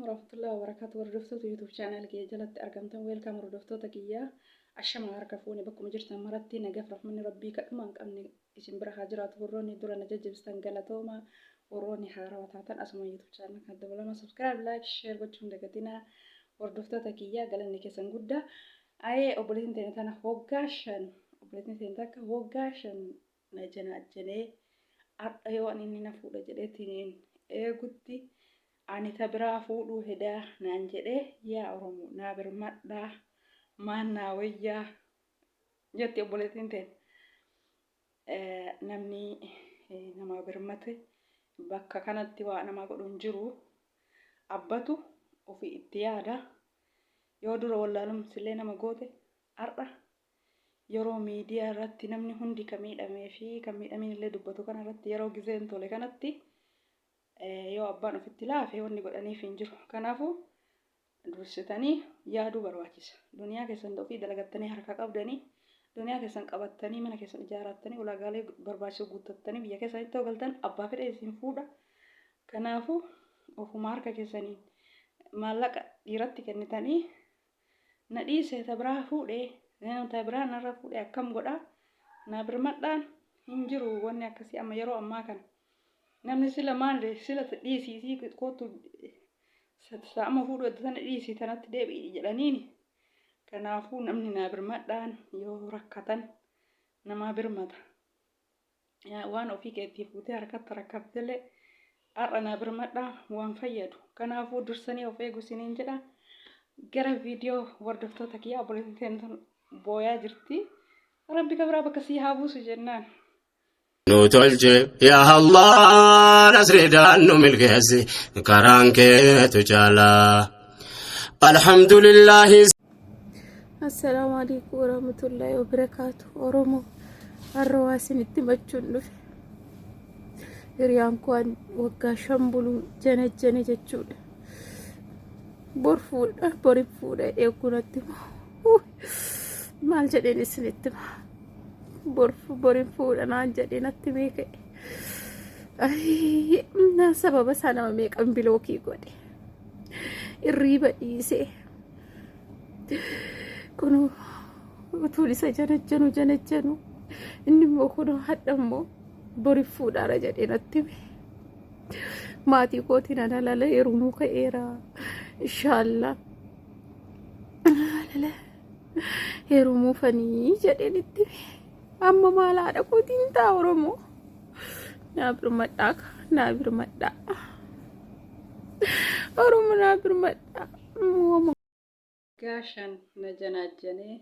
Warahmatullahi wabarakatuh. Hordoftoota YouTube channel kiyya jalatti argamtan, welcome. Hordoftoota kiyya, ashama harka fuune. Bakkuma jirtan maratti nagaaf rahmanni rabbii kadhuma hin qabne isin bira haa jiraatu. Warroonni dura na jajjabistan galatooma. Warroonni haarawaa taatan asuma YouTube channel kan dabalama subscribe, like, share gochuun dagatinaa. Hordoftoota kiyya, galanni keessan guddaa. Ayee, obboleettiin teenya tana waggaa 5, obboleettiin teenya takka waggaa 5 na janaajjanee, har'a yoo ani inni na fuudha jedheetiin eegutti ani ta biraa fuudhuu hedaa naan jedhee. Yaa Oromoo, naa birmadhaa, maan naa wayyaa jetti obboleettiin teenya. Namni namaa birmate bakka kanatti waa namaa godhu hin jiru. Abbatu ofii itti yaada. Yoo dura wallaalumsillee nama goote, har'a yeroo miidiyaa irratti namni hundi kan miidhamee fi kan miidhamiin illee dubbatu kana irratti, yeroo gizeen tole kanatti, yoo abbaan ofitti laafe wanni godhaniif hin jiru. Kanaafuu dursitanii yaaduu barbaachisa. Duniyaa keessan ofii dalagattanii harka qabdanii, duniyaa keessan qabattanii, mana keessan ijaarrattanii, ulaagaalee barbaachisu guuttattanii biyya keessanitti yoo galtan abbaa fedhe isin fuudha. Kanaafuu ofuma harka keessaniin maallaqa dhiiratti kennitanii na dhiise, ta biraa fuudhe, ta biraa narra fuudhe, akkam godha, naa birmadhaan hin jiru. Wanni akkasii amma yeroo ammaa kana namni sila maal sila dhiisii kootu amma fuudhu edda sana dhiisii tanatti deebi'i jedhaniini. Kanaafuu namni naa birmadhaan yoo rakkatan namaa birmata. Waan ofii keetii fuutee harkatti rakkaftellee har'a naa birmadhaa waan fayyadu. Kanaafuu dursanii of eegu isiniin jedha. Gara viidiyoo, hordoftoota kiyyaa, obboleettiin teenya tun booyaa jirti. Rabbi ka biraa bakka sii haa buusu jennaan. Nu tolche yaa Allah, nasriidhaan nu milkeessi, karaan keetu caalaa, alhamdulillahi. Assalaamu alaikum warahmatullahi wabarakaatu. Oromoo, har'a waa isinitti himachuun dhufe. Hiriyaan koo an waggaa 5 buluu janajjane jechuudha. Bor fuudha, borin fuudha eeguu natti hima. Maal jedheen isinitti hima? Bor borin fuudha naan jedhee natti himee ka'e. Ayii, naan sababa isaa nama meeqan bilookii godhe. Irriiba dhiisee. Kunoo utuun isa janajjanu janajjanu, inni immoo kunoo hadha immoo bori fuudhaara jedhee natti hime. Maatii kootiin ana lala heerumuu ka'eera. Inshaallah. Lala heerumuufanii jedheen itti hime. Amma maal haadha kootiin ta'a? Oromoo? Naa birmadhaa, naa birmadhaa. Oromoo, naa birmadhaa. Waggaa 5 na janaajjanee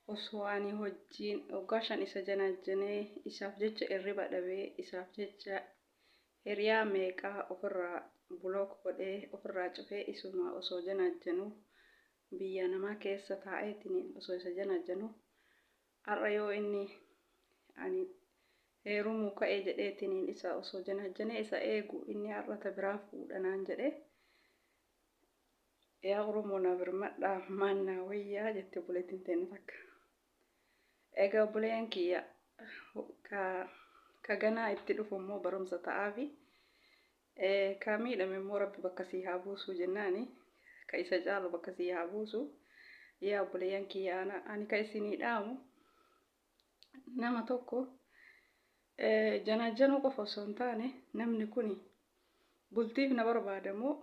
osoo ani hojjiin waggaa 5 isa janaajjanee, isaaf jecha irriba dhabee, isaaf jecha hiriyaa meeqaa ofirraa block godhee, ofirraa cufee, isuma osoo janaajjanuu, biyya namaa keessa taa'eetiin osoo isa janaajjanuu, har'a yoo inni ani heerumuu ka'ee jedheetiin isa osoo janaajjanee isa eegu, inni har'a ta biraa fuudha naan jedhee. Yaa Oromoo, naa birmadhaa, maan naa wayyaa jette obboleettiin teenya takka. Egaa obboleeyyan kiyya, ka ganaa itti dhufu immoo barumsa ta'aafi, ka miidhame immoo rabbi bakka sii haa buusu jennaani, ka isa caalu bakka sii haa buusu. Yaa obboleeyyan kiyya, ani ka isinii dhaamu, nama tokko janaajjanuu qofa osoo hin taane, namni kuni bultiif na barbaada moo,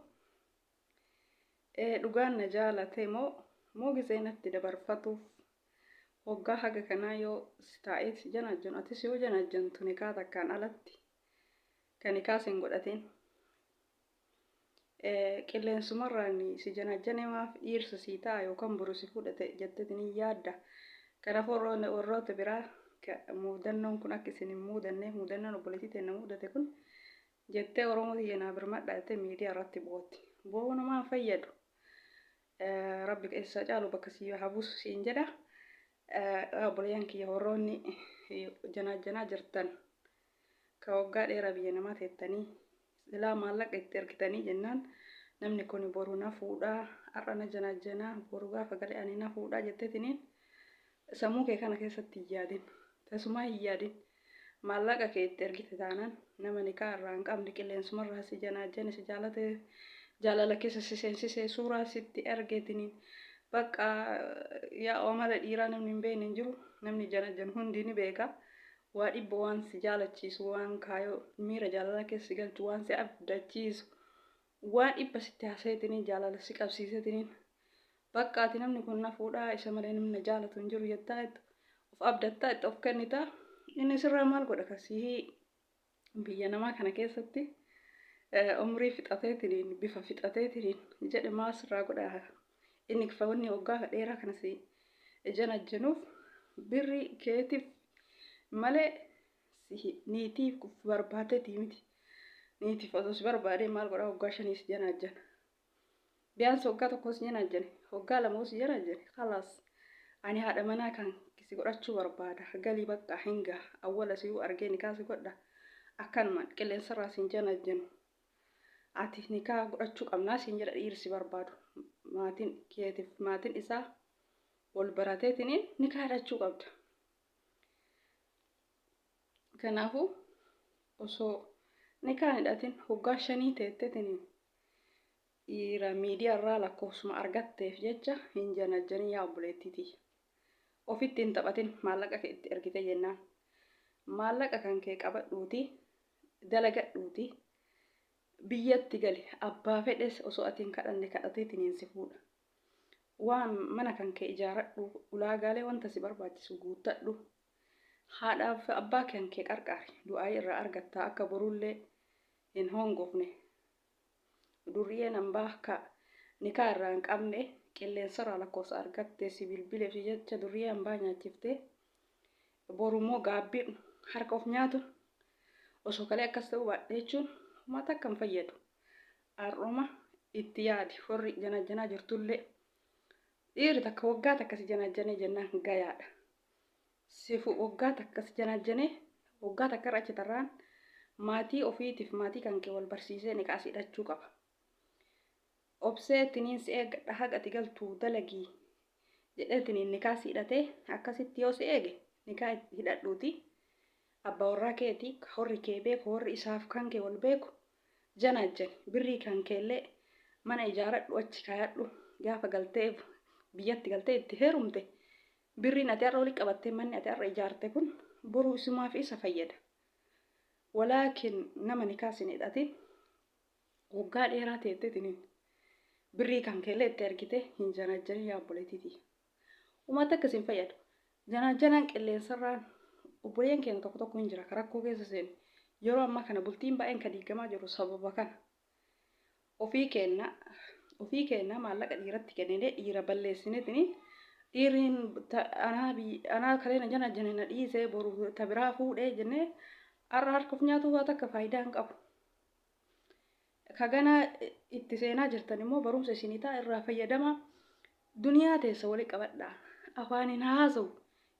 dhugaan na jaalate moo gisee natti dabarfatuuf waggaa haga kanaa yoo si taa'ee si janaajjanu, atis yoo janaajjantu nikaa takkaan alatti kan nikaa sin godhatin qilleensumarraan si janaajjane maaf dhiirsa sii ta'a yookaan boru si fudhate jetteetiin hin yaadda. Kanaafuu warroota biraa muudannoon kun akka isin hin muudanne, muudannoon obboleettii teenya muudate kun jettee, Oromoo tiyya naa birmadhaa jettee miidiyaa irratti bootti. Boo'uu namaa hin fayyadu. Rabbi keessa caalu bakka sii haa buusu siin jedha. Obboleeyyan kiyya, warroonni janaajjanaa jirtan, ka waggaa dheeraa biyya namaa teettanii silaa maallaqa itti ergitanii jennaan, namni kun boru na fuudhaa, har'a na janaajjanaa, boru gaafa gale ani na fuudhaa jetteetiniin sammuu kee kana keessatti hin yaadin. Tasumaa hin yaadin. Maallaqa kee itti ergite taanaan, nama nikaa irraa hin qabne, qilleensumarraa si janaajjane, si jaalate Jaalala keessa si seensisee suuraa sitti ergeetiniin bakka yaa amala dhiiraa namni hin beekne hin jiru. Namni janajjan hundi ni beeka. Waa dhibba waan si jaalachiisu, waan kaayoo miira jaalalaa keessa si galchu, waan si abdachiisu, waan dhibba sitti haasayeetiniin jaalala si qabsiiseetiniin bakka ati namni kun na fuudhaa, isa malee namni na jaalatu hin jiru jettaa itti of abdattaa, itti of kennitaa. Inni sirraa maal godha kasii biyya namaa kana keessatti umrii fixateetiniin bifa fixateetiniin jedhe maal sirraa godha? Inni wanni waggaa dheeraa kana si janajjanuuf birrii keetiif malee niitiif barbaadeetii miti. Niitiif osoo si barbaadee maal godha waggaa 5 si janajjana? Biyaansi waggaa 1 si janajjane, waggaa 2 si janajjane, kalaas ani haadha manaa kan si godhachuu barbaada, galii bakka hin gaha, awwala siyuu argee nikaa si godha. Akkanumaan qilleensarraa siin janajjanu. Ati nikaa godhachuu qabnaa siin jedha dhiirri si barbaadu. Maatiin keetiif maatiin isaa wal barateetiniin nikaa hidhachuu qabda. Kanaafuu osoo nikaa hin hidhatin waggaa 5 teettetiniin dhiira miidiyaa irraa lakkoofsuma argatteef jecha hin janajjanin, yaa obboleettii tiyya. Ofitti hin taphatin. Maallaqa kee itti ergite jennaan maallaqa kan kee qabadhuuti, dalagadhuuti, biyyatti gali. Abbaa fedhes osoo ati hin kadhanne kadhateetiniin si fuudha. Waan mana kan kee ijaaradhu, ulaagaalee wanta si barbaachisu guuttadhu. Haadhaaf abbaa kan kee qarqaari, du'aayii irraa argattaa, akka borullee hin hongofne. Durriyyeen hambaa akka nikaa irraa hin qabne qilleensarraa lakkoofsa argatte si bilbileef jecha durriyyee hambaa nyaachiftee borummoo gaabbii harka of nyaatu osoo kalee akkas ta'uu baadhe jechuun uummata akka hin fayyadu. Har'uma itti yaadi, warri janajjanaa jirtullee. Dhiirri takka waggaa takka si janajjanee jennaan gayaadha. Sifu waggaa takka si janajjanee waggaa takka irra achi tarraan maatii ofiitiif maatii kan kee wal barsiisee niqaa si hidhachuu qaba. Obsee tiniin si eeggadha, haga ati galtu dalagii jedhee tiniin nikaa si hidhatee akkasitti yoo si eege nikaa hidhadhuuti abbaa warraa keeti horri kee beeku, warri isaaf kan kee wal beeku janaajjani. Birrii kan keellee mana ijaaradhu, achi kaayadhu. Gaafa galtee biyyatti galtee itti heerumte, birriin ati har'a walitti qabattee manni ati har'a ijaarte kun boruu isumaaf isa fayyada. Walaakin nama nikaa sin hidhatin waggaa dheeraa teettetiniin birrii kan keellee itti ergite hin janajjanin, yaa obboleettiitii. Uummata akka isin fayyadu. Janajjanaan qilleensarraan obboleeyyan keenya tokko tokko hin jira ka rakkoo keessa seenu. Yeroo ammaa kana bultiin baay'een ka diigamaa jiru sababa kana. Ofii keenna ofii keenna maallaqa dhiiratti kenninee dhiira balleessineetini dhiirriin anaa anaa kalee na janajjane na dhiisee boru ta biraa fuudhee jennee har'a harka of nyaatuu waa takka faayidaa hin qabu. Ka ganaa itti seenaa jirtan immoo barumsa isinii ta'a, irraa fayyadamaa. Duniyaa teessa wali qabadhaa. Afaaniin haasawu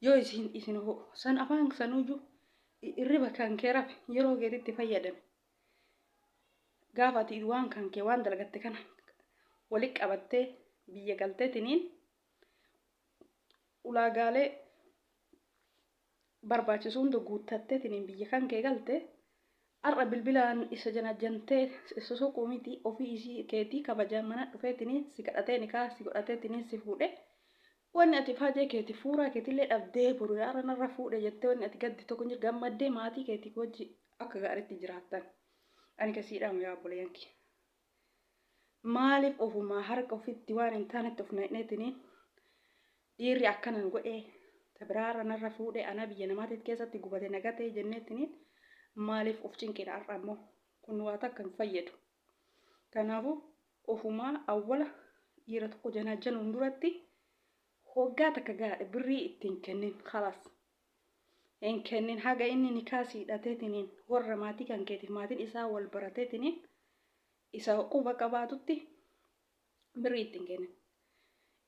yoo isin isin san afaan sanuyyuu irriba kan kee rafe yeroo keetitti fayyadame. Gaafa ati waan kan kee waan dalagatte kana wali qabattee biyya galteetiniin ulaagaalee barbaachisu hunda guuttatteetiniin biyya kan kee galte, har'a bilbilaan isa janajjantee isa soquu miti, ofii isii keetii kabajaan mana dhufeetiniin si kadhatee nikaa si godhateetiniin si fuudhe, wanni ati faajee keeti fuuraa keetillee dhabdee boru yaara narra fuudhe jettee wanni ati gaddi tokko hin jiru. Gammaddee maatii keetii wajji akka gaariitti jiraattan. Ani kasii dhaamu, yaa obboleeyyan kiyya. Maaliif ofumaa harka ofitti waan hin taanetti of naqneetiniin dhiirri akkanan godhee ta biraarra narra fuudhee anaa biyya namaatiif keessatti gubate nagatee jenneetiniin maaliif of cinqina? Har'a ammoo kun waa takka hin fayyadu. Kanaafuu ofumaa awwala dhiira tokko janaajjanuun duratti waggaa takka gaadhe birrii ittiin kennin, kalaas. Hin kennin haga inni nikaa si hidhateetiniin warra maatii kan keetiif maatiin isaa wal barateetiniin isa quba qabaatutti birrii ittiin kennin.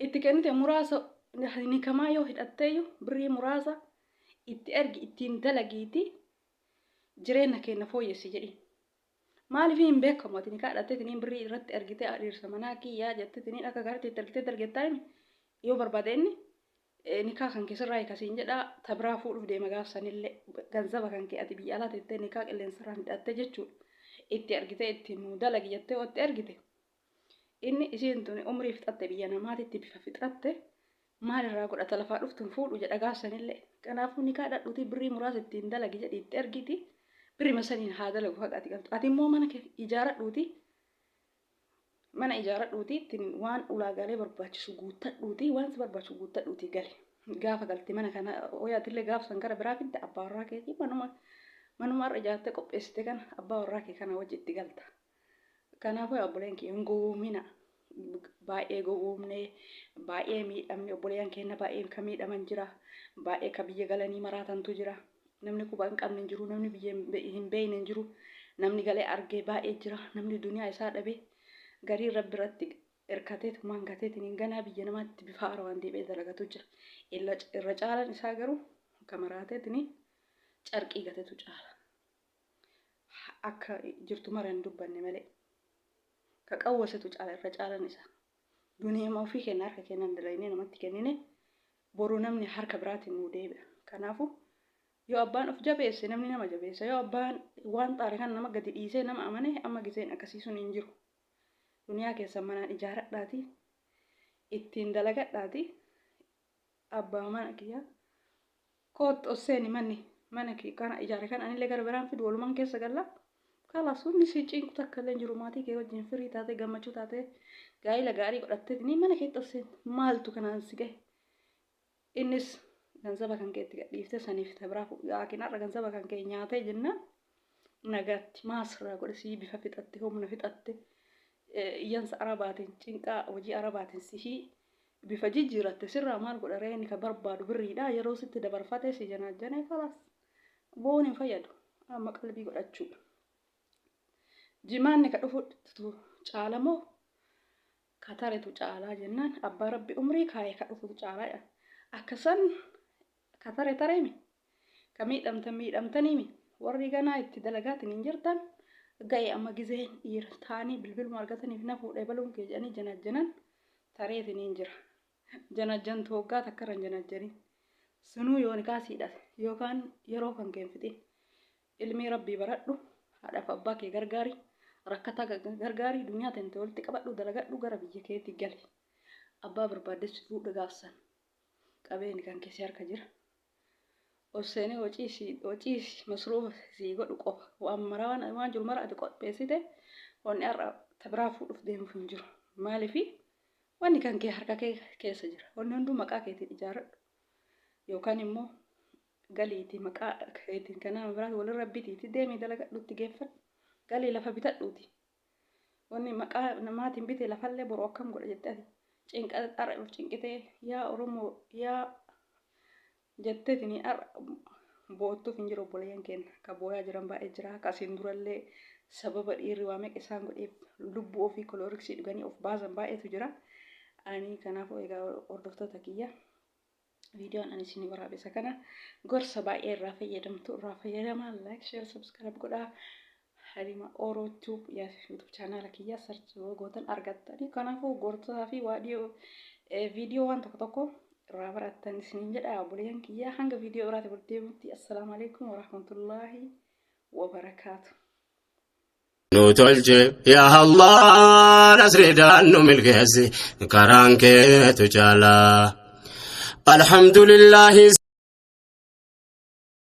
Itti kennite muraasa nikamaa yoo hidhatteeyyuu birrii muraasa itti ergi, ittiin dalagiiti, jireenya keenya fooyyessi jedhiin. Maaliif hin beekamu, ati nikaa hidhatteetiniin birrii irratti ergitee dhiirsa manaa kiyyaa jetteetiniin akka gaariitti itti ergitee dalgettaa yoo barbaade inni nikaa kan kee sirraa hiika siin jedha, ta biraa fuudhuuf deema. Gaaf sanillee ganzaba kan kee ati biyya alaa teettee nikaa qilleensarraan hidhattee jechuudha. Itti ergitee ittiin nuu dalagi jettee itti ergite. Inni isiin tuni umrii fixatte biyya namaatitti bifa fixatte maal irraa godhata lafaa dhuftu hin fuudhu jedha gaafsanillee. Kanaafuu nikaa dhadhuutii birrii muraasa ittiin dalagi jedhi itti ergiiti birrima saniin haa dalagu haqa ati galtu. Ati immoo mana kee ijaaradhuutii mana ijaaradhuutii ittiin waan ulaagaalee barbaachisu guuttadhuutii waan si barbaachisu guuttadhuutii gali. Gaafa galte mana kana hoyaatillee gaafa san gara biraa fidde abbaa warraa keetii manuma manuma har'a ijaartee qopheessite kana abbaa warraa kee kana wajji itti galta. Kanaafuu yaa obboleen kiyya hin gowwoomina. Baay'ee gowwoomne, baay'ee miidhamne, obboleeyyan keenya baay'een ka miidhaman jira. Baay'ee ka biyya galanii maraatantu jira. Namni quba hin qabne hin jiru, namni biyya hin beekne hin jiru. Namni galee argee baay'ee jira. Namni duniyaa isaa dhabe gariin rabbi irratti hirkatee tumaan gateetiin hin ganaa biyya namaatti bifa haarawaan deebi'ee dalagatu jira. Irra caalan isaa garuu ka maraateetiin carqii gatetu caala. Akka jirtu mara hin dubbanne malee. Ka qawwasetu caala irra caalan isa. Duniyaama ofii kenna harka kennan dalaynee namatti kennine boru namni harka biraatiin nuu deebi'a. Kanaafuu yoo abbaan of jabeesse namni nama jabeessa. Yoo abbaan waan xaare kana nama gadi dhiisee nama amane amma giseen akkasii sun hin jiru. Duniyaa keessan manaan ijaaradhaati ittiin dalagadhaati abbaa mana kiyyaa Koottu ol seeni manni mana kee kana ijaare kana anillee gara biraan fidu walumaan keessa galla. Kalaas wanni si cinqu takka illee hin jiru maatii kee wajjin firii taatee gammachuu taatee gaa'ila gaarii godhatteetiin mana keetti ol seeni maaltu kanaan si gahe. Innis ganzaba kan keetti gadhiiftee saniif ta biraa fuudhu yaakiin har'a ganzaba kan kee nyaatee jennaan nagaatti maasirraa godhe sii bifa fixatte humna fixatte iyyansa arabaatiin cinqaa hojii arabaatiin sihii bifa jijjiiratte sirraa maal godha ree inni ka barbaadu birriidha yeroo sitti dabarfate si janaajjane kalaas bo'uun hin fayyadu amma qalbii godhachuudha. Jimaanni ka dhufutu caala moo ka taretu caalaa jennaan abbaa rabbi umrii kaayee ka dhufutu caalaa jedhan. Akka san ka tare tareemi ka miidhamtan miidhamtaniimi warri ganaa itti dalagaatiin hin jirtan ga'e amma gizeen dhiira taanii bilbiluma argataniif na fuudhee baluun kee jedhanii janaajjanan tareetiin hin jira. Janajjantu hoggaa takka irra hin janajjanin. Sunuu yoo nikaa sii hidhate yookaan yeroo kan kee hin fixin. Ilmii rabbii baradhu, haadhaaf abbaa kee gargaari, rakkataa gargaari, duniyaa tente walitti qabadhu, dalagadhu gara biyya keetii gali. Abbaa barbaadde si fuudha gaafsan. Qabeenyi kan kee si harka jira. Ol seenee hocii masruufa sii godhu qofa. Waan maraa waan jiru mara ati qopheessite wanni har'a ta biraa fuudhuuf deemuuf hin jiru. Maaliifi wanni kan kee harka kee keessa jira. Wanni hunduu maqaa keetiin ijaaradhu. Yookaan immoo galiitii maqaa keetiin kan nama biraati walirra bitiitii deemii dalagadhu itti geeffadhu. Galii lafa bitadhuuti. Wanni maqaa namaatiin bite lafallee boru akkam godha jettee ati cinqa har'a of cinqitee yaa Oromoo yaa jetteetini har'a boottuuf hin jiru obboleeyyan keenya ka booyaa jiran baay'ee jira ka asiin durallee sababa dhiirri waa meeqa isaan godheef lubbuu ofii kolooriksii dhuganii of baasan baay'eetu jira. Ani kanaafuu egaa hordoftoota kiyya viidiyoon ani isinii waraabe isa kana gorsa baay'ee irraa fayyadamtu irraa fayyadamaa like share subscribe godhaa Halima Oro Tube yaa YouTube chaanaala kiyya search yoo gootan argattanii kanaafuu gorsaa fi waadiyoo viidiyoo waan tokko tokko irraa barattan isiniin jedha obboleeyyan kiyya hanga viidiyoo biraatti walitti deebinutti assalaamu alaikum warahmatullaahi wabarakaatu. Nu tolche yaa Allah nasriidhaan nu milkeessi karaan keetu caalaa. Alhamdulillaahi.